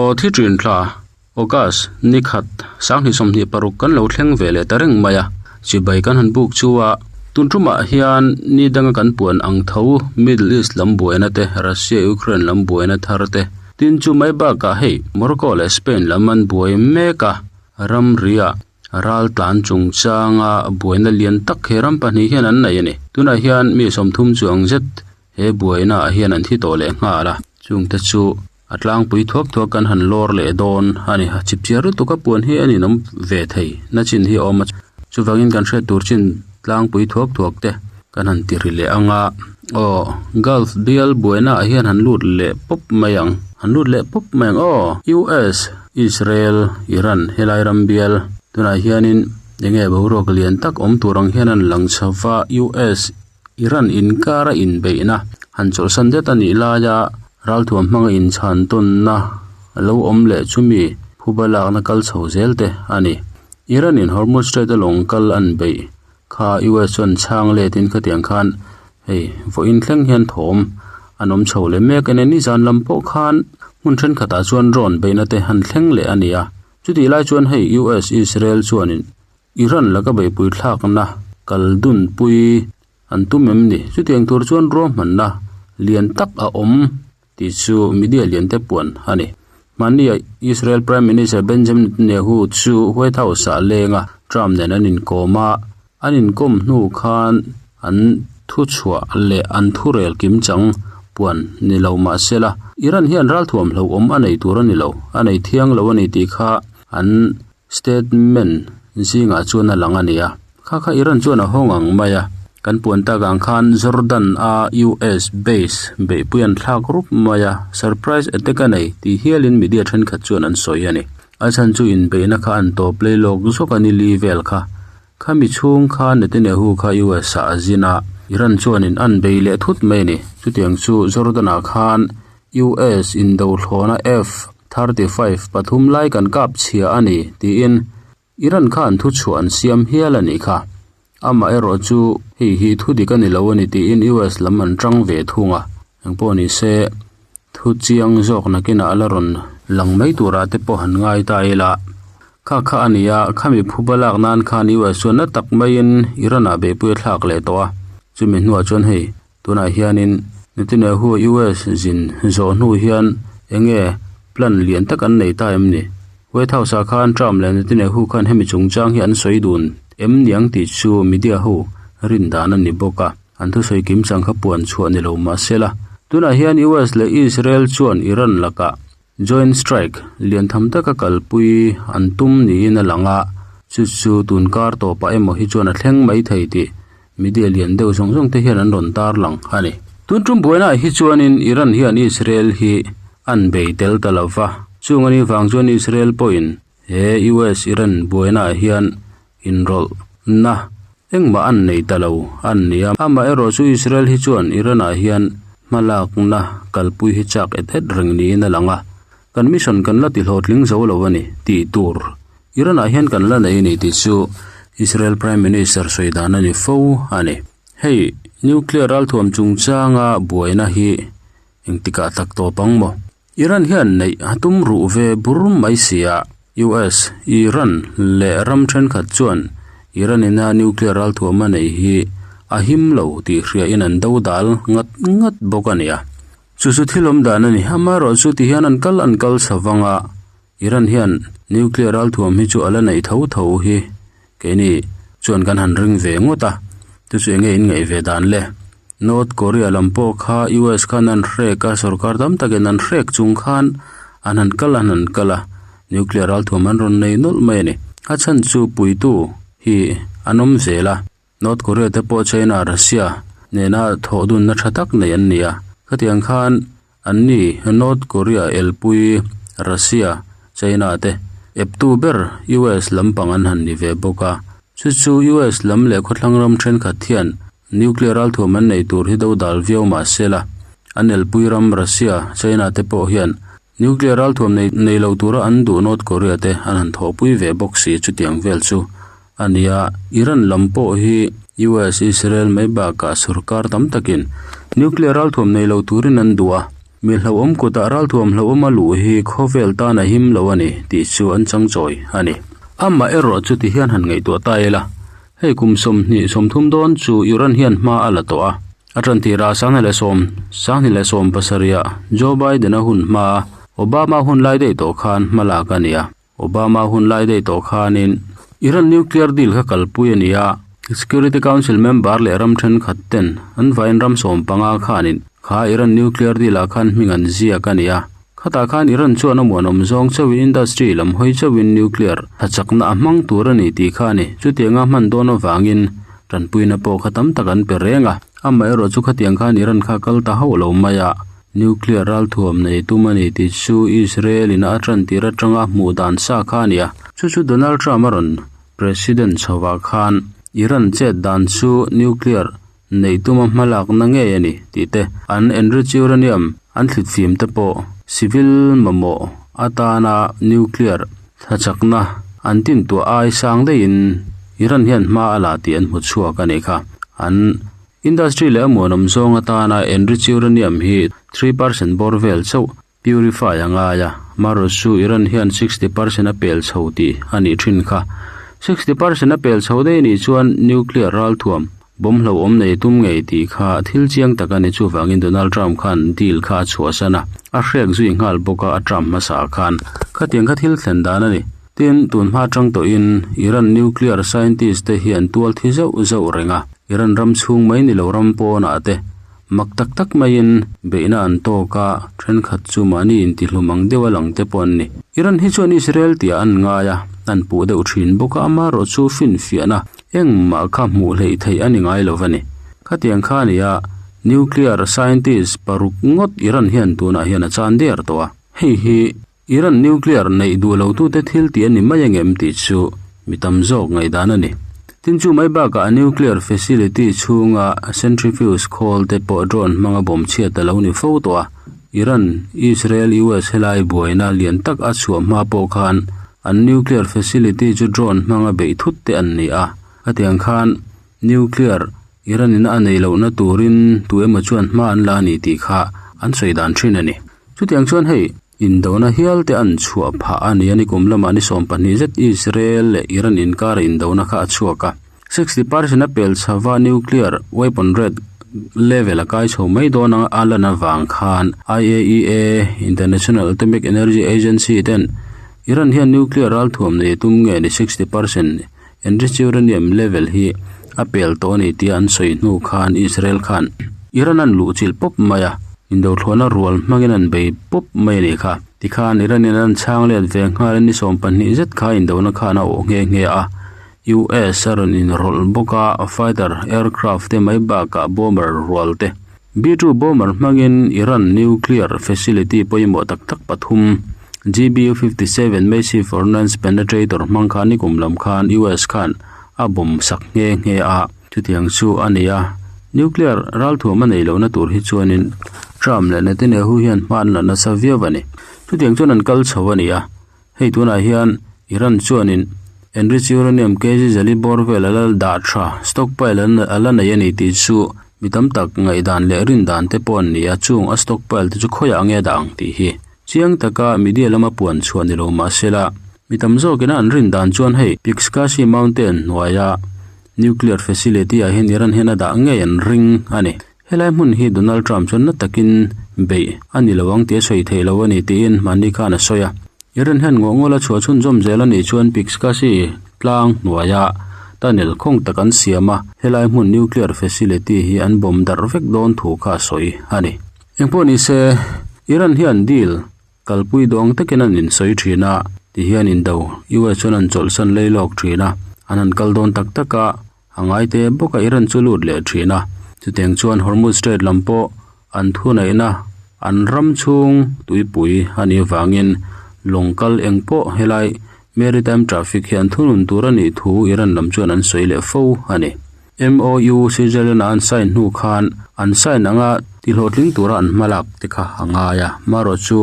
Aw thi ṭin thla, August, ni khat, 2026 kan lo thleng ve leh ta reng mai a, chibai kan han buk chu a, tun ṭumah hian ni danga kan puan ang tho Middle East lam buaina te, Russia-Ukraine lam buaina thar te, tin chu mai bakah hei Morocco leh Spain lam an buai mek a, ramriah ral tlan chungchanga buaina lian tak he ram pahnih hian an nei a ni. Tunah hian mi 30 chuang zet he buaina ah hian an thi tawh leh nghal a, chungte chu a tlangpui thuak thuak kan han lawr leh dawn a ni. Chip chiar lutuk a puan hi a ninawm ve thei na chin hi a awm a, chuvangin kan hriat tur chin tlangpui thuak thuak te kan han ti ri leh ang a, aw Gulf bial buaina ah hian han lut leh pawp mai ang, han lut leh pawp mai ang aw US, Israel, Iran helai ram bial tunah hianin eng nge boruak lian tak awm tur ang hian an lang chho va, US, Iran inkara inbeihna han chawlhsan det a nih laia ralthuam hmanga inchhan tawnna a lo awm leh chumi phuba lakna kal chho zel te a ni. Iran in Hormuz Strait a lawng kal an beih kha US chuan chhang letin khatiang khan hei vawiin thleng hian thawm an awm chho leh mek a ni. Nizan lam pawh khan hmun thenkhatah chuan drone beihna te han thleng leh a ni a. Chutih lai chuan hei US Israel chuanin Iran laka beihpui thlakna kal dunpui an tum em ni? Chutiang tur chuan ruahmanna lian tak a awm tih chu media lian te puan a ni. Hmanni ah Israel Prime Minister Benjamin Netanyahu chu White House ah leng a, Trump nen an inkawm a, an inkawm hnu khan an thuchhuah leh an thurel kimchang puan ni lo mah sela, Iran hian ralthuam hlauhawm a nei tur a ni lo, a nei thiang lo a ni tih kha an Statement zingah chuan a lang a ni a, kha kha Iran chuan a hawng ang mai a, kan puan tak ang khan Jordan a US base beihpui an thlak rup mai a, surprise attack a nei tih hialin media thenkhat chuan an sawi a ni. A chhan chu inbeihna kha an tawp lei lawk zawk a ni li vel kha. Khami chhung kha Netanyahu kha US ah a zin a, Iran chuanin an bei leh thut mai a ni. Chutiang chu Jordan ah khan US indothlawna F 35 pathum lai kan kap chhia a ni, tiin Iran khan thuchhuah an siam hial a nih kha. Amaherawh chu hei hi thu dik a ni lo a ni tiin US lam an tang ve thung a. Engpawh ni se, thu chiang zawk nakinah a la rawn lang mai turah te pawh han ngai ta ila. Kha kha a ni a, khami phuba lak nan khan US chuan na tak maiin Iran-ah beihpui a thlak leh tawh a. Chumi hnuah chuan hei Tunah hianin Netanyahu US zin zawh hnu hian eng nge plan lian tak an nei ta em ni? White House ah khan Trump leh Netanyahu khan hemi chungchang hi an sawi dun em niang tih chu media ho rin dan a ni bawk a, an thusawi kim chang kha puan chhuah ni lo mah se la. Tunah hian US leh Israel chuan Iran lakah joint strike lian tham taka kalpui an tum niin a lang a, chu chu tun kar tawpah emaw hi chuan a thleng mai thei tih media lian deuh zawng zawng te hian an rawn tar lang a ni. Tun tum buainaah hi chuanin Iran hian Israel hi an bei tel ta lo va, chung anih vang chuan Israel pawhin he US-Iran buainaah hian inrawlhna engmah an nei ta lo an ni a. Amaherawh chu Israel hi chuan Iran-ah hian hmalakna kalpui hi chak et et reng niin a lang a, kan mission kan la tihlawhtling zo lo a ni tih tur Iran-ah hian kan la nei a ni tih chu Israel Prime Minister sawi dan a ni fo a ni. Hei nuclear ralthuam chungchanga buaina hi engtikah tak tawp ang maw? Iran hian neih a tum ruh ve bur mai si a, US, Iran leh ram thenkhat chuan Iran ina nuclear ralthuam a neih hi a him lo tih hriain an do dal ngat ngat bawk a ni a. Chu chu thil awm dan a ni. Amaherawh chu ti hian an kal an kal chho vang a, Iran hian nuclear ralthuam hi chu a la neih tho tho hi keini chuan kan han ring ve ngawt a, chu chu enge in ngaih ve dan le? North Korea lam pawh kha US khan an hrek a, sorkar tam takin an hrek chung khan an han kal an han kal a, nuclear ralthuam an rawn nei nawlh mai a ni. A chhan chu puitu hi an awm zel a. North Korea te pawh China, Russia nena thawh dunna tha tak nei an ni a, khatiang khan an ni North Korea elpui Russia, China te eptu ber US lampang an han ni ve bawk a, chu chu US lam leh khawthlang ram thenkhat hian nuclear ralthuam an nei tur hi do dal viau mah se la, an elpui ram Russia, China te pawh hian nuclear ralthuam nei nei lo tura an duh North Korea te an han thawhpui ve bawk si chutiang vel chu a ni a, Iran lam pawh hi US, Israel mai bakah sorkar tam takin nuclear ralthuam nei lo turin an duh a. Mi hlauhawm kutah ralthuam hlauhawm a luh hi khawvel tan a him lo a ni tih chu an changchawi a ni. Amah erawh chu ti hian han ngaihtuah ta ila, hei kum 20 30 dawn chu Iran hian hma a la tawh a. A tan tirah 2010, 2017 ah Joe Biden-a hun hma Obama hun lai daih tawh khan hma lak a ni a. Obama hun lai daih tawh khanin Iran nuclear deal kha kalpui a ni a, Security Council member leh ram thenkhat ten an vain ram 15 khanin kha Iran nuclear deal ah khan hming an ziak a ni a. Khatah khan Iran chuan a muanawm zawng chauhin industry lam hawi chauhin nuclear thachakna a hmang tur a ni tih kha a ni. Chutianga hman dawn avangin tanpuina pawh kha tam tak an pe reng a. Amaherawh chu khatiang khan Iran kha kal ta hauh lo mai a. Nuclear ralthuam nei tum a ni tih chu Israel in a tan tir atanga hmuh dan sa kha a ni a. Chu chu Donald Trump a rawn President chhovah khan Iran chet dan chu nuclear neih tuma hmalakna ngei a ni tih te, an enrich uranium an thlit fim te pawh civil mamawh atana nuclear thlachakna an tintuah ai sang daihin Iran hian hma a la tih an hmu chhuak a nih kha. An Industry leh a muanawm zawng atana enrich uranium hi 3% bawr vel chauh purify a ngai a, marawhchu Iran hian 60% a pel chho tih a nih thin kha. 60% a pel chho daih anih chuan nuclear ralthuam bomb hlauhawm nei tum ngei tih kha thil chiang tak a ni. Chuvangin Donald Trump khan deal kha a chhuahsan a, a hrek zui nghal bawk a, a Trump hmasa khan khatiang kha thil thlen dan a ni. Tin, tun hma atang tawhin Iran nuclear scientist te hi an tual thi zauh zauh reng a, Iran ram chhung mai ni lo ram pawnah te mak tak tak maiin beihna an tawk a, thenkhat chu mahni intihlum ang deuh a lang te pawh an ni. Iran hi chuan Israel tiah an ngai a, an puh deuh thin bawk a, amaherawh chu finfiahna engmah kha hmuh hleih theih a ni ngai lo va ni. Khatiang kha a ni a, nuclear scientist paruk ngawt Iran hian tunah hian a chan der tawh a, hei hi Iran nuclear neih duh lo tute thil tih a ni mai angem tih chu mi tam zawk ngaihdan a ni. Tin chu mai bakah a nuclear facility chhunga centrifuge khawl te pawh drone hmanga bawm chhiat a lo ni fo tawh a. Iran, Israel, US helai buaina lian tak a chhuah hma pawh khan an nuclear facility chu drone hmanga beih thut te an ni a. Khatiang khan nuclear Iran in a nei lohna turin tu emaw chuan hma an la a ni tih kha an sawi dan thin a ni. Chutiang chuan hei indona hial te an chhuah phah a ni a, nikum lamah ni 12 zet Israel leh Iran inkara indona kha a chhuak a. 60 percent a pel chhava nuclear weapon rate level a kai chho mai dawn a lan avang khan IAEA, International Atomic Energy Agency, ten Iran hian nuclear ralthuam nei tum nge ni 60 percent enriched uranium level hi a pel tawh a ni tia an sawi hnu khan Israel khan Iran an luh chilh pawp mai a, indothluahna rual hmangin an bei pawp mai a nih kha. Tikhan Iran in an chhang let ve nghal a ni 12 zet kha indona khan a awh nghe nghe a, US a rawn inrawlh bawk a, fighter aircraft te mai bakah bomber rual te B-2 bomber hmangin Iran nuclear facility pawimawh tak tak pathum GBU-57 Massive Ordnance Penetrator hmang khan nikum lam khan US khan a bomb sak nghe nghe a. Chutiang chu a ni a, nuclear ralthuam a nei lohna tur hi chuanin Trump leh Netanyahu hian hma an la nasa viau a ni. Chutiang chuan an kal chho a ni a, Hei tunah hian Iran chuanin enriched uranium kg zali bawr vel a la dah tha, stockpile a la nei a ni tih chu mi tam tak ngaihdan leh rindan te pawh an ni a, chung a stockpile te chu khawiah nge dah ang tih hi chiang taka media lama puan chhuah ni lo mahsela mi tam zawkina an rindan chuan hei Pixkasi mountain hnuaia nuclear facility ah hian Iran hian a dah ngei an ring a ni. Helai hmun hi Donald Trump chuan na takin beih a ni lo ang tih a sawi theih lo a ni tiin mahni khan a sawi a. Iran hian ngawh ngawla chhuah chhunzawm zel a nih chuan Pixkasi tlang hnuaia tunnel khawng tak an siam a, helai hmun nuclear facility hi an bomb darh vek dawn thu kha a sawi a ni. Engpawh ni se, Iran hian deal kalpui duang takin an insawi thin a, tihian indo US chuan an chawlhsan lei lawk thin a, an han kal dawn tak tak a, A ngai te bawk a Iran chu lut leh thin a, chutiang chuan Hormuz Strait lam pawh an thuneihna an ram chhung tuipui a nih avangin lawng kal eng pawh helai maritime traffic hi an thunun tur a nih thu Iran lam chuan an sawi leh fo a ni. MOU Switzerland a an sign hnu khan an sign anga tihlawhtling tura an hmalak te kha a ngai a, marawh chu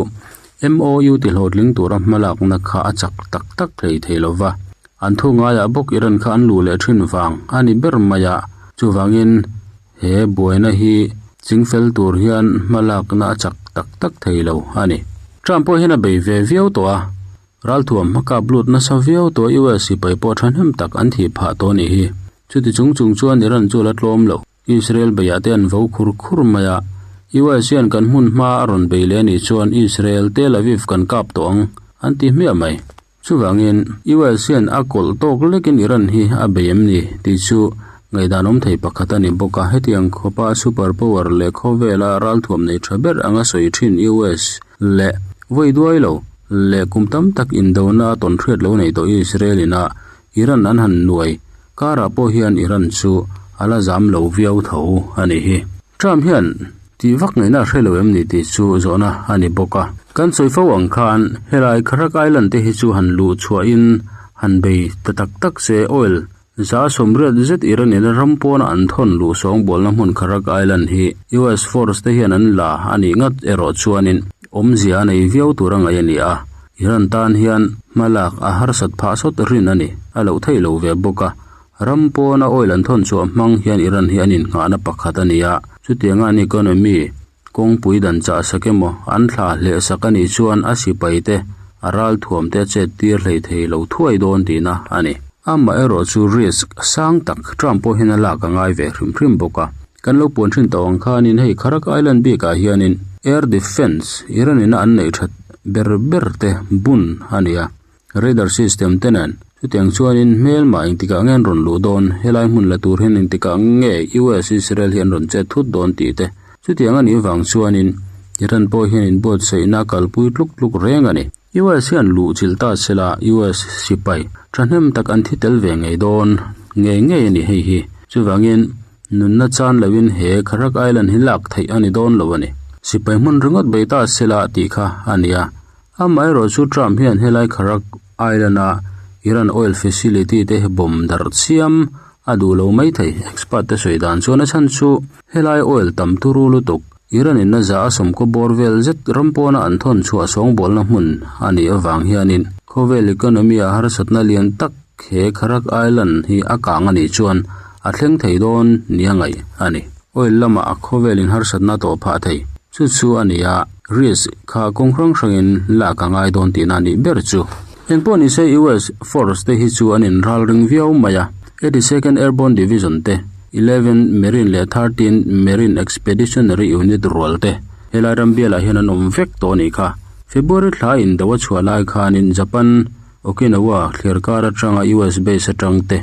MOU tihlawhtling tura hmalakna kha a chak tak tak thei thei lova. An thu ngaiah bawk Iran kha an luh leh thin vang a ni ber mai a, chuvangin he buaina hi chingfel tur hian hmalakna a chak tak tak thei lo a ni. Trump pawh hian a bei ve viau tawh a, ralthuam a kap lut nasa viau tawh a, US sipai pawh thahnem tak an thih phah tawh a nih hi. Chuti chung chung chuan Iran chu a la tlawm lo. Israel beiah te an vo khur khur mai a, US hian kan hmun hma a rawn bei leh a nih chuan Israel Tel Aviv kan kap tawh ang an ti hmiah mai. Chuvangin, US hian a kawlh tawk lekin Iran hi a bei em ni tih chu ngaihdan awm thei pakhat a ni bawk a. Hetiang khawpa super power leh khawvela ralthuam nei tha ber anga sawi thin US leh vawi duai lo leh kum tam tak indona a tawn hriat lo nei tawh Israel ina Iran an han nuai karah pawh hian Iran chu a la zam lo viau tho a ni hi. Trump hian tih vak ngaihna a hre lo em ni tih chu zawhna a ni bawk a. Kan sawi fo ang khan helai Kharak Island te hi chu han luh chhuahin han bei ta tak tak se oil za sawmriat zet Iran in ram pawna an thawn luh sawngbawlna hmun Kharak Island hi US force te hian an la a nih ngat erawh chuanin awmzia a nei viau tur a ngaih a ni a. Iran tan hian hmalak a harsat phah sawt rin a ni. A loh theih lo ve bawk a. Ram pawna oil an thawn chhuah hmang hian Iran hi an innghahna pakhat a ni a. Chutianga an economy kawngpui dan chah sak emaw an thla hleh sak a nih chuan a sipai te a ral thuam te a chet tir hlei thei lo thuai dawn tihna a ni. Amaherawh chu risk sang tak Trump pawh hian a lak a ngai ve hrim hrim bawk a. Kan lo puan thin tawh ang khanin hei Kharak Island bikah hianin Air Defence Iran ina an neih that ber ber te bun a ni a, radar system te nen. Chutiang chuanin hmelmah engtikah nge an rawn luh dawn, helai hmun la tur hian engtikah nge US Israel hi an rawn chet thut dawn tih te. Chutiang a nih vang chuanin Iran pawh hian inbuatsaihna a kalpui tluk tluk reng a ni. US hian luh chilh ta sela US sipai thahnem tak an thi tel ve ngei dawn ngei ngei a ni hei hi. Chuvangin nunna chan loin he Kharak Island hi lak theih a ni dawn lo a ni. Sipai hmun ringawt bei ta sela tih kha a ni a. Amaherawh chu Trump hian helai Kharak Island a Iran oil facility te bomb darh chiam a duh lo mai thei. Expert te sawi dan chuan a chhan chu helai oil tam turu lutuk Iran in a za a sawmkaw bawr vel zet ram pawna an thawn chhuah sawngbawlna hmun a nih avang hianin khawvel economy ah harsatna lian tak he Kharak Island hi a kang a nih chuan a thleng thei dawn nia ngaih a ni. Oil lamah a khawvel in harsatna tawh phah thei. Chu chu a ni a, risk kha kawng hrang hrangin lak a ngai dawn tihna a nih ber chu. Engpawh ni se US force te hi chu an inral ring viau mai a, 82nd Airborne Division te, Eleven Marine leh Thirteen Marine Expeditionary Unit rual te helai ram bialah hian an awm vek tawh a nih kha. February thla indo a chhuah lai khanin Japan, Okinawa thliar kar atanga US base atang te,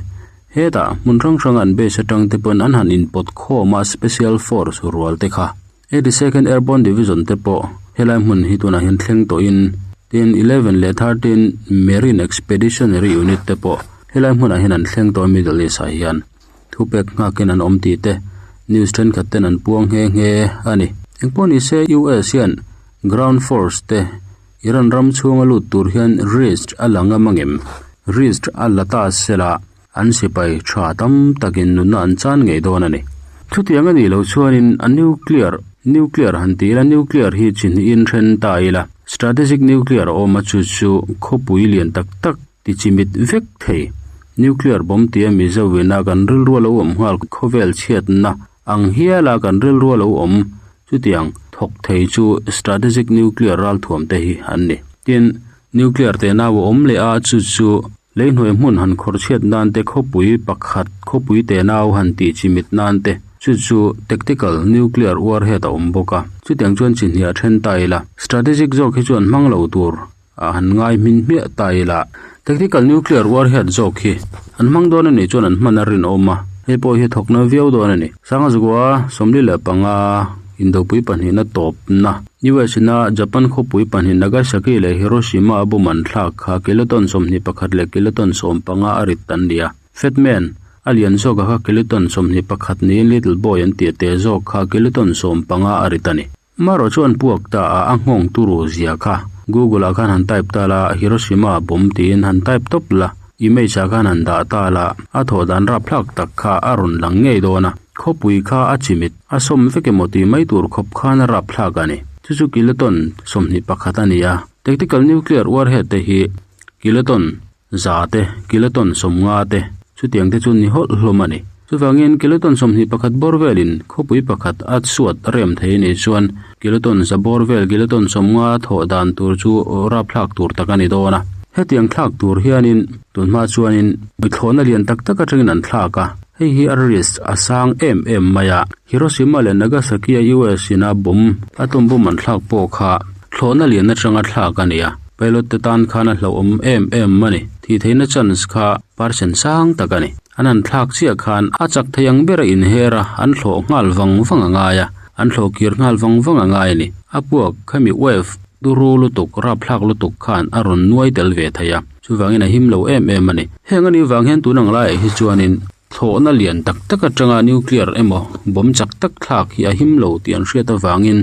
hetah hmun hrang hranga an base atang te pawn an han inpawt khawm a Special Force rual te kha. 82nd Airborne Division te pawh helai hmun hi tunah hian thleng tawhin tin Eleven leh Thirteen Marine Expeditionary Unit te pawh helai hmunah hian an thleng tawh a Middle East ah hian. Thupek nghakin an awm tih te news thenkhat ten an puang nghe nghe a ni. Engpawh ni se US hian ground force te Iran ram chhunga lut tur hian risk a la ngam angem? Risk a la ta sela an sipai tha tam takin nunna an chan ngei dawn a ni. Chutiang a nih loh chuanin a nuclear nuclear han ti ila nuclear hi chi hnihin then ta ila strategic nuclear a awm a chu chu khawpui lian tak tak Ti chimit vek thei. Nuclear bomb tia Mizo ina kan rilru a lo awm nghal khawvel chhiatna ang hiala kan rilru a lo awm chutiang thawk thei chu strategic nuclear ralthuam te hi an ni. Tin, nuclear teh nau a awm leh a chu chu leihnuai hmun han khawr chhiat nan te khawpui pakhat khawpui teh nau han tih chimit nan te chu chu tactical nuclear warhead a awm bawk a. Chutiang chuan chi hniah then ta ila strategic zawk hi chuan hmang lo tur A han ngai hmin hmiah ta ila, tactical nuclear warhead zawk hi an hmang dawn a nih chuan an hman a rinawm a, hei pawh hi thawkna viau dawn a ni. Sangazgua 45 Indopui pahnihna tawpna US ina Japan khawpui pahnih Nagasaki leh Hiroshima a bawm an thlak kha kiloton 21 leh kiloton 15 a rit an ni a. Fat Man, a lian zawka kha kiloton 21 niin Little Boy an tih te zawk kha kiloton 15 a rit a ni. Marawh chuan puak ta a a nghawng turu zia kha Google ah khan han type ta la, Hiroshima bomb tiin han type tawp la, image ah khan han dah ta la, a thawh dan rapthlak tak kha a rawn lang ngei dawn a, khawpui kha a chimit, a sawm vek emaw tih mai tur khawp khan a rapthlak a ni. Chu chu kiloton 21 a ni a, tactical nuclear warhead te hi kiloton za te, kiloton 50 te, chutiang te chu ni hawlh hlawm a ni. Chuvangin kiloton 21 bawr velin khawpui pakhat a chhuat rem thei a nih chuan kiloton za bawr vel kiloton 50 thawh dan tur chu rapthlak tur tak a ni dawn a. Hetiang thlak tur hianin tunhma chuanin thlawhna lian tak tak atangin an thlak a, hei hi a risk a sang em em mai a. Hiroshima leh Nagasaki a US in a bomb atom bomb an thlak pawh kha thlawhna lian atanga thlak a ni a, pilot te tan khan a hlauhawm em em a ni. Thih theihna chance kha percent sang tak a ni. An han thlak chiah khan a chak thei ang ber a inher a, an thlawh nghal vang vang a ngai a, an thlawh kir nghal vang vang a ngai a ni. A puak khami wave turu lutuk, rapthlak lutuk khan a rawn nuai tel ve thei a, chuvangin a him lo em em a ni. Heng a nih vang hian tun ang laiah hi chuanin thlawhna lian tak tak atanga nuclear emaw bomb chak tak thlak hi a him lo tih an hriat avangin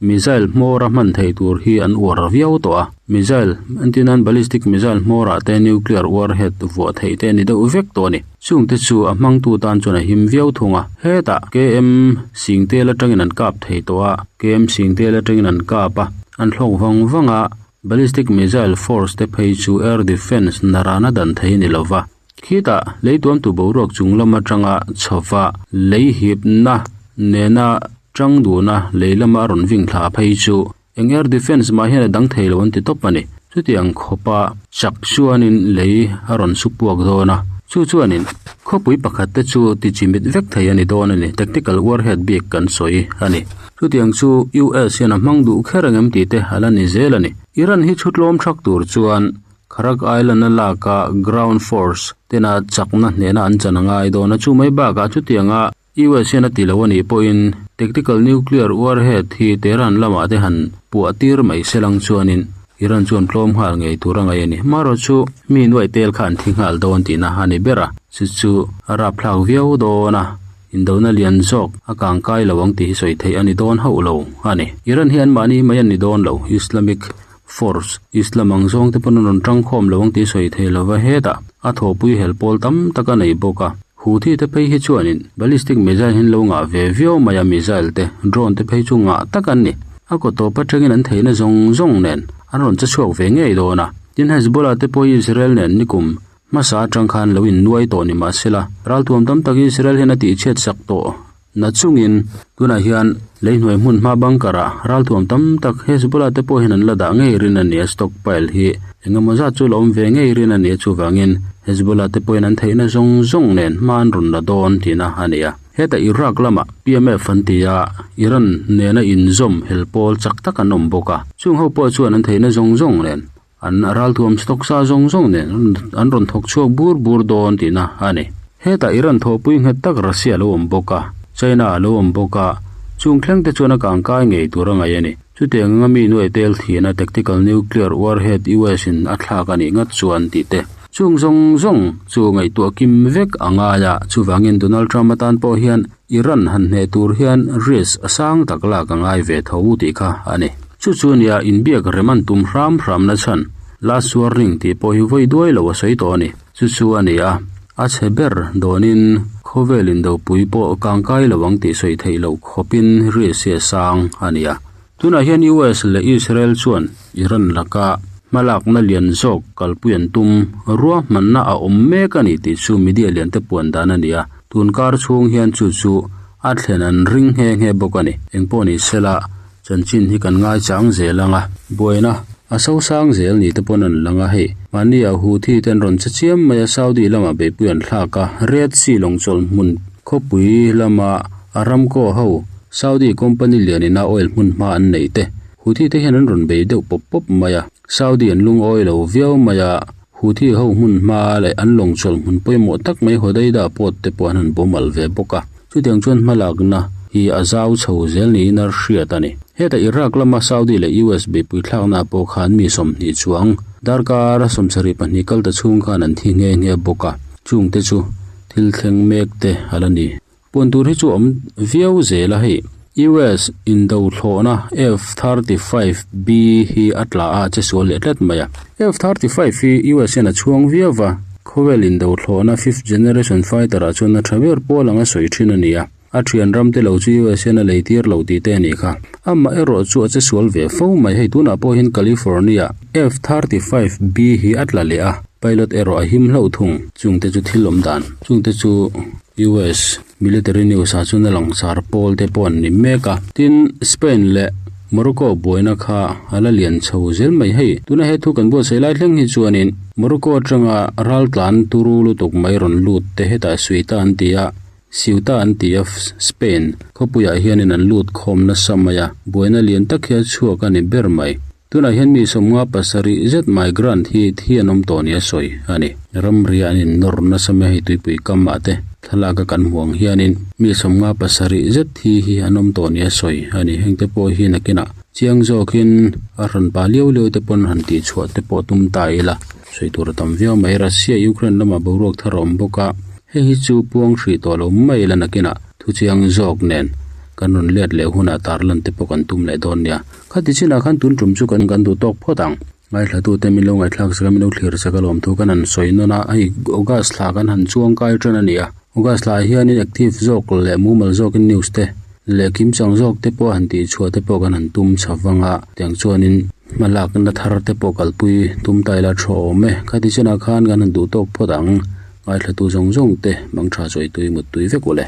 Missile hmawra hman thei tur hi an uar viau tawh a, missile, entirnan ballistic missile hmawrah te nuclear warhead vuah theih te a ni deuh vek tawh a ni. Chungte chu a hmangtu tan chuan a him viau thung a, hetah KM Singtel atangin an kap thei tawh a, KM Singtel atangin an kap a, an thlawk vang vang a, ballistic missile force te phei chu air defence narana dan thei a ni lo va. Khitah leituamtu boruak chung lam atanga chhova lei hipna nena tang duhna lei lama a rawn ving thla phei chu eng air defence mah hian a dang thei lo an ti tawp a ni. Chutiang khawpa chak chuanin lei a rawn su puak dawn a, chu chuanin khawpui pakhat te chu ti chimit vek thei a ni dawn a ni, tactical warhead bik kan sawi a ni. Chutiang chu US hian a hmang duh kher ang em tih te a la ni zel a ni. Iran hi chhutlawm thak tur chuan Kharak Island a lak a ground force tena chakna hnehna an chan a ngai dawn a, chu mai bakah chutianga US hian a ti lo a nih pawhin tactical nuclear warhead hi Tehran lamah te han puah tir mai se lang chuanin Iran chuan tlawm nghal ngei tur a ngaih a ni. Marawh chu mi nuaih tel kha an thi nghal dawn tihna a ni ber a, chu chu a rapthlak viau dawn a, indona lian zawk a kangkai lo ang tih hi sawi theih a ni dawn hauh lo a ni. Iran hi anmahni mai an ni dawn lo, Islamic Force, Islam ang zawng te pawn an rawn tangkhawm lo ang tih sawi thei lova hetah a thawhpui hel pawl tam tak a nei bawk a. Houthi te phei hi chuanin ballistic missile hi an lo ngah ve viau mai a, missile te, drone te phei chu ngah tak an ni. A kaw tawp atangin an theihna zawng zawng nen an rawn che chhuak ve ngei dawn a. Tin Hezbollah te pawh hi Israel nen nikum hmasa atang khan lo innuai tawh ni mahsela ralthuam tam tak Israel hian a tihchhiat sak tawh. Na chungin, tunah hian leihnuai hmun hma bunker ah ralthuam tam tak Hezbollah te pawh hian an la dah ngei rin a ni a, stockpile hi engemaw zat chu la awm ve ngei rin a ni a, chuvangin Hezbollah te pawhin an theihna zawng zawng nen hma an rawn la dawn tihna a ni a. Heta Iraq lamah PMF an ti a, Iran nena inzawm hel pawl chak tak an awm bawk a, chung ho pawh chuan an theihna zawng zawng nen An ralthuam stock sa zawng zawng nen an rawn thawk chhuak bur bur dawn tihna a ni. Hetah Iran thawhpui nghet tak Russia a lo awm bawk a, China a lo awm bawk a, chung thleng te chuan a kangkai ngei tur a ngaih a ni. Chutiang anga mi nuai tel thihna tactical nuclear warhead US in a thlak a nih ngat chuan tih te. Chung zawng zawng chu ngaihtuah kim vek a ngai a, chuvangin Donald Trump atan pawh hian Iran han hneh tur hian risk a sang tak lak a ngai ve tho tih kha a ni. Chu chu nia inbiak rem an tum hram hram na chhan last warning tih pawh hi vawi duai lo a sawi tawh a ni. Chu chu a ni a, a chhe ber dawnin khawvel indopui pawh kangkai lo ang tih sawi theih loh khawpin risk hi a sang a ni a. Tunah hian US leh Israel chuan Iran laka hmalakna lian zawk kalpui an tum ruahmanna a awm mek a ni tih chu media liante puan dan a ni a, tun kar chhung hian chu chu a thlen an ring nghe nghe bawk a ni. Engpawh ni sela chanchin hi kan ngaichang zel ang a, buaina a sosang zel ni te pawn an lang a, hei mahni ah Houthi te an rawn che chiam mai a, Saudi lamah beihpui an thlak a, Red Sea lawngchawlh hmun khawpui lama Aramco ho Saudi company lianina oil hmun hma an neih te Houthi te hian an rawn bei deuh pawp pawp mai a, Saudi an lungawi lo viau mai a, Houthi ho hmun hma leh an lawng chawlh hmun pawimawh tak mai Hodeida port te pawh an han bawm alh ve bawk a, chutiang chuan hmalakna hi a zau chho zel niin a hriat a ni. Heta Iraq lama Saudi leh US beihpui thlakna pawh khan mi 20 chuang darkar 72 kal ta chhung khan an thi nghe nghe bawk a, chungte chu thil thleng mek te a la ni. Puan tur hi chu awm viau zel a hei. US indo thlawhna F-35B hi a tla a che sual leh tlat mai a. F-35 hi US hian a chhuang viau va, khawvel indo thlawhna fifth generation fighter ah chuan a tha ber pawl anga sawi thin a ni a. A thian ram te lo chu US hian a lei tir lo tih te a nih kha. Amah erawh chu a che sual ve fo mai. Hei tunah pawh hian California F-35B hi a tla leh a, pilot erawh a him hlauh thung. Chungte chu thil awm dan. Chungte chu. US military news ah chuan a langsar pawl te pawh an ni mek a tin Spain leh Morocco buaina kha a la lian chho zel mai hei tuna he thu kan buatsaih lai thleng hi chuanin Morocco atanga raltlan turu lutuk mai rawn lut te hetah Suita an ti a Ceuta an ti a Spain khawpuiah hianin an lut khawm nasa mai a buaina lian tak hi a chhuak a ni ber mai. Tunah hian mi sawmnga pasarih zet migrant hi thi an awm tawh nia sawi a ni. Ramria an innawr nasa mai a hei tuipui kamah te thlalak a kan hmuh ang hianin mi sawmnga pasarih zet thi hi an awm tawh nia sawi a ni. Hengte pawh hi nakinah chiang zawkin a rawn pa liau liau te pawn han tihchhuah te pawh tum ta ila sawi tur a tam viau mai. Russia Ukraine lamah boruak thar a awm bawk a, hei hi chu puang hrih tawh lo mai ila nakinah thuchiang zawk nen kan rawn let leh hunah tarlan te pawh kan tum leh dawn nia. Khati chinah khan tun tum chu kan kan duh tawk phawt ang. Ngaithlatute min lo ngaihthlak sak a, min lo thlir sak a lawm thu kan han sawi nawn a, hei August thla kan han chuang kai tan a ni a. August thla ah hianin active zawk leh mumal zawkin news te leh kimchang zawk te pawh han tihchhuah te pawh kan han tum chha vang a, tiang chuanin hma lakna thar te pawh kalpui tum ta ila tha awm e. Khati chinah khan kan han duh tawk phawt ang. Ngaithlatu zawng zawng te mangtha chawi tui mut tui vek u le.